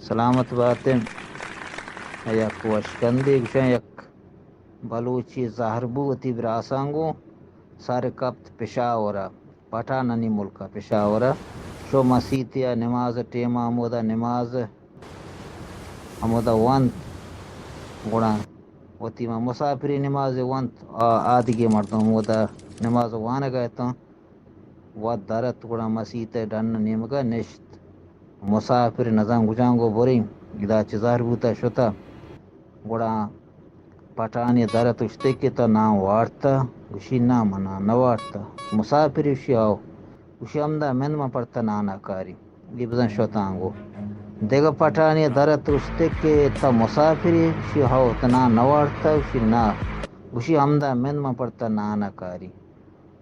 سلامت بات ئے۔ یک وشکندے گوشاں، یک بلوچی زہر بو وتی براساں گوں، سر کپت پشاور ءَ، پٹھانانی ملک ءَ پشاور ءَ، شو مسیت ءَ نماز ءِ ٹیم ءَ، ہمودا نماز ہمودا ونت، گڑا وتی ما مسافری نماز ونت، آ، آدگی مردم ہمودا نماز وانگ ءَ اتاں۔ وت در ات، گڑا مسیت ءِ ڈن ءِ نیمگ ءَ نشت۔ مسافر نزان کجام گوں بریں، ادا چہ زہر بوتہ شتہ۔ گڑا پٹھانے در ات، گوشتے کہ تو نان وارتہ؟ گوشی، نا، من نان نہ وارتہ۔ مسافر گوشی، ہو۔ گوشی، ہمدا مند، من پر تہ نان ءَ کاری۔ اے بزاں شتاں گوں۔ دگہ پٹھانے در ات، گوشتے کہ تو مسافرے؟ گوشی، ہو۔ تو نان نہ وارتہ؟ گوشی، نا۔ گوشی، ہمدا مند، من پر تہ نان ءَ کاری۔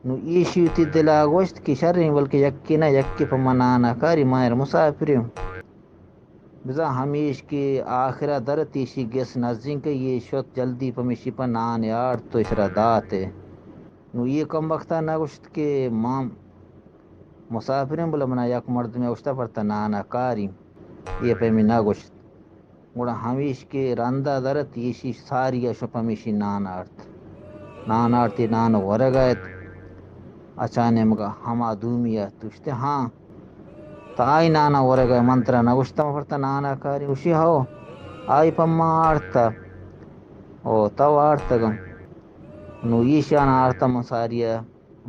نوں ایشی وتی دل ءَ گوشت کہ شریں، بلکہ یکے نہ یکے پہ من نان ءَ کاری، ما ایر مسافریں۔ بزاں ہمیش کہ آخر ءَ در ات، ایشی گس نزینک ءَ، اے شت جلدی پمیشی پہ نان ءَ آرت ءُ ایشرا دات ئے۔ نوں اے کمبخت ءَ نہ گوشت کہ ما مسافریں، بلے منا یک مردمے گوشتہ پر تہ نان ءَ کاری، اے پیمیں نہ گوشت۔ گڑا ہمیش کہ رند ءَ در ات، ایشی ساری ءَ شت پمیشی نان آرت۔ نان آرت، اے نان ورگ ءَ ات۔ اچانک ہما دومی ات، گوشتے، ہاں، تو آئی نان ءَ ورگ ءَ ئے، من ترا نہ گوشتہ پر تہ نان ءَ کاری؟ گوشی، ہو، آئی پہ ما آرتہ۔ او تو آرتگ؟ نوں ایشان آرتہ من ساری ءَ،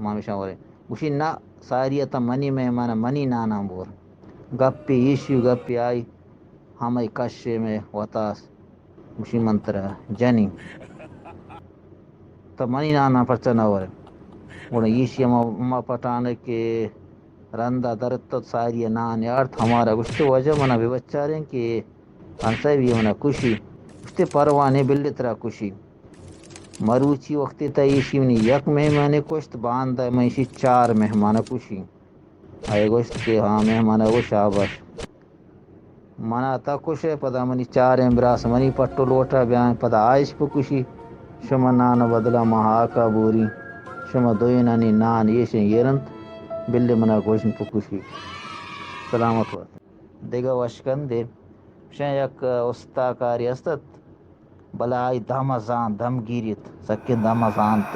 ما ہمیشاں وریں۔ گوشی، نہ، ساری ءَ تہ منی مہمان، منی ناناں بور۔ گپے ایشی ءُ گپے آئی، ہمے کشے مئے وتاس۔ گوشی، من ترا جنیں، تو منی ناناں پرچا نہ ورے؟ گڑا ایشی ہما، ہما پٹھان کہ رند ءَ در ات، ساری ءَ نان آرت، ہمارا گوشتے، واجہ، منا بہ بچاریں کہ ہمسائے بی منا کشی۔ گوشتے، پرواہ نے، بلے ترا کشی۔ مروچی وقتے تہ ایشی منی یک مہمانے کشت، باندا من ایشی چار مہمان کشی۔ آئی گوشت کہ ہاں، مہمان گوشت، شاباش۔ منا تہ کشے، پدا منی چاریں براس منی پٹ ءُ لوٹا بیاں، پدا آئیش بکشی۔ شما نان ءِ بدلا ما ہاکا بوری۔ شما دوئینانی نان ایشیں ایر انت، بلے منا گوشن بکشی۔ سلامت بات۔ دگہ وشکندے، شیں یک استاکارے است ات، بلے آئی دم ءَ زانت، دمگیری ات، سکیں دم ءَ زانت۔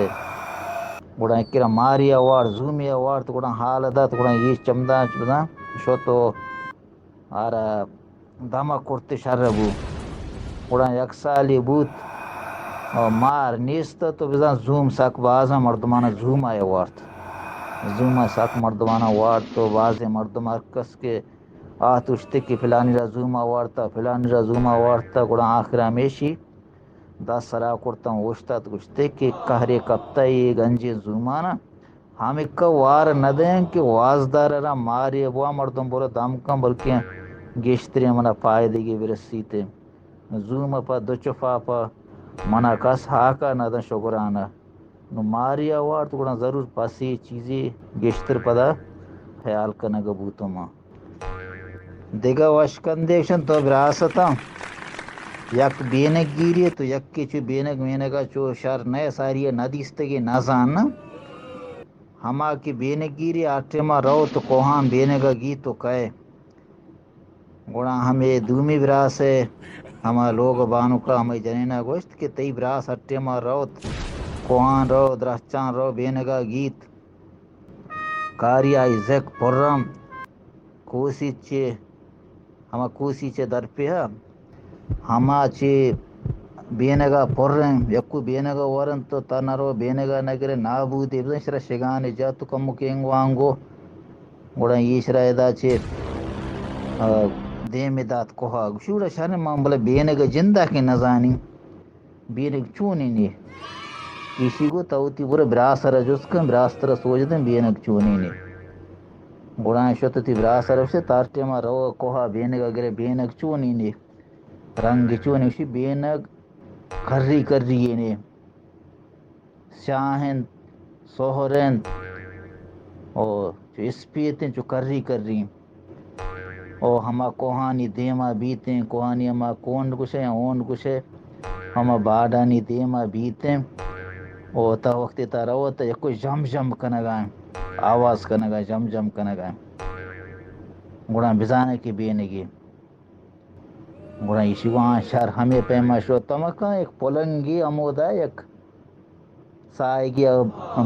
گڑا ایکرا ماری ءَ وارت، زومی ءَ وارت، گڑا حال ءَ دات، گڑا اے چمدان چ بزاں شت ءُ آرا دم ءَ کرت، شر بو۔ گڑا یک سالے بوت، ءُ مار نیست ات ءُ بزاں زوم سک بازاں مردماناں زوم ءَ وارت۔ زوم ءَ سک مردماناں وارت ءُ بازیں مردم ہر کس کہ آ تو گوشتے کہ پلانی را زوما وارتا، پلانی را زوما وارتا، گڑا آخر ہمیشی دست سرا کرتاں اوشتات، گوشتے کہ قہرے کپتا اے گنجیں زومانا، ہمکہ وار ندئیں کہ وازدار را مارے بوا، مردم برو دم کن، بلکیں گیشتریں منا پائدگے برسیتے۔ زوم پہ دو چفا پہ منا کس ہاکا ندن شگرانا۔ نو ماریا وارت، گڑا ضرور پسی چیزے گیشتر پدا خیال کنگ بوتم۔ دگہ وشکندے گشن تو براستاں یک بینگ گیری تو یکے چو بینگ مینگا چو شر نئے، ساری ندیستگے نزان۔ ہما کہ بینگ گیری آ ٹیما رو تو کوہاں بینگا گی تو کئے۔ گڑا ہمے دومی براس ء ہما لوگ ء بانک ء ہمے جنین ء گوشت کہ تئی براس ہر ٹیم ء روت، کوہاں رو، درچاں رو، بینگ ء گیت۔ کاری آئی زک پرم کوسی چے، ہما کوسی چے درپیہ ہما چے بینگ ء پرم، یکو بینگ ء ورنت تو تہ نہ رو، بینگ ء نہ گرے، نابودے بزن شرا شگانے جا تو کمکیں وانگو۔ گڑا ایشرا ادا چہ، آ، دیمے دات کوہا۔ گوشی، گڑا شریں، ما بلے بینگ ء جندا کہ نزانی، بینگ چونینے؟ ایشی گو تو وتی برو براسر ء جست کن، براستر ء سوج دن بینگ چونینے۔ گڑا شت وتی براسر ء گوشت، تار ٹیما رو کوہا بینگ ء گرے، بینگ چونینے؟ رنگ چونی؟ گوشی، بینگ کری کری نے۔ سیاہ انت، سہر انت، او چو اسپیت انت، چو کری کری۔ او ہما کوہانی دیما بیتیں، کوہانی ہما کونڈ گوشے یا اونڈ گوشے، ہما باڈانی دیما بیتیں۔ او تا وقتی تا رو تا یکو جم جم کنگا، آواز کنگا، جم جم کنگا۔ گڑا بزانے کہ بینگی۔ گڑا ایشی وان شر ہمے پیما شو تمکاں، یک پلنگی ہمودا یک ساہگی ء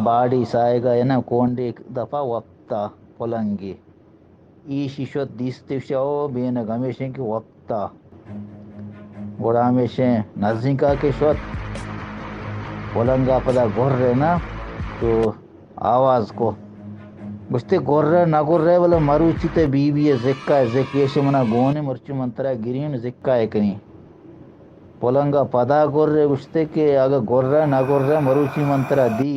باڑی ساہگ ء یعنی کونڈے دپا وپتا پلنگے۔ ایشی شت دیستی شو بینگ ہمیشیں کہ وپتا۔ گڑا ہمیشیں نزینکا کہ شت پلنگا پدا گھر نا تو آواز کو۔ گوشتے، گھر نہ گھر بلے مروچی تے بی بی ء زکا زک ایشی منا گونے مرچی من ترا گرین زکا کنی۔ پلنگ ء پدا گرے گوشتے کہ اگہ گرے نہ گرے مروچی من ترا دی۔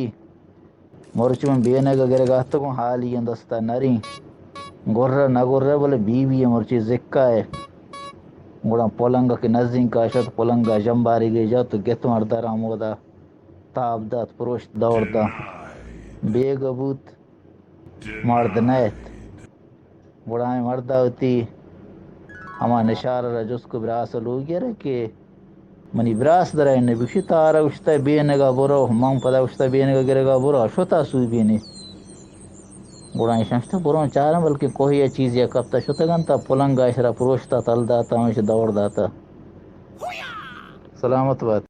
مروچی من بینگ ء گرگ ء اتکوں حالی ایں دست ء نریں۔ گرے نہ گرے بلے بی بی ء مرچی زکا ء۔ گڑا پلنگ ء کہ نزینک ء شت پلنگ ء جمباریگے جت و گت مردار ہمودا تاب دات پروشت دور داں۔ بیگہ بوت۔ مرد نئیت۔ گڑا اے مرد ء وتی ہما نشار ء را جست کو براس ء لوگی ء را کہ منی براس درائینت۔ گوشی تارا گوشتہ بینگ ء برو، من پدا گوشتہ بینگ ء گرگ ء برو، شتا سوبینی۔ گڑا ایشاں گوشتہ برو چاراں بلکیں کوہی ء چیزے ء کپتہ شتگ انت، پلنگ ء ایشرا پروشتہ تل داتہ ہمیش دور داتہ۔ سلامت بات۔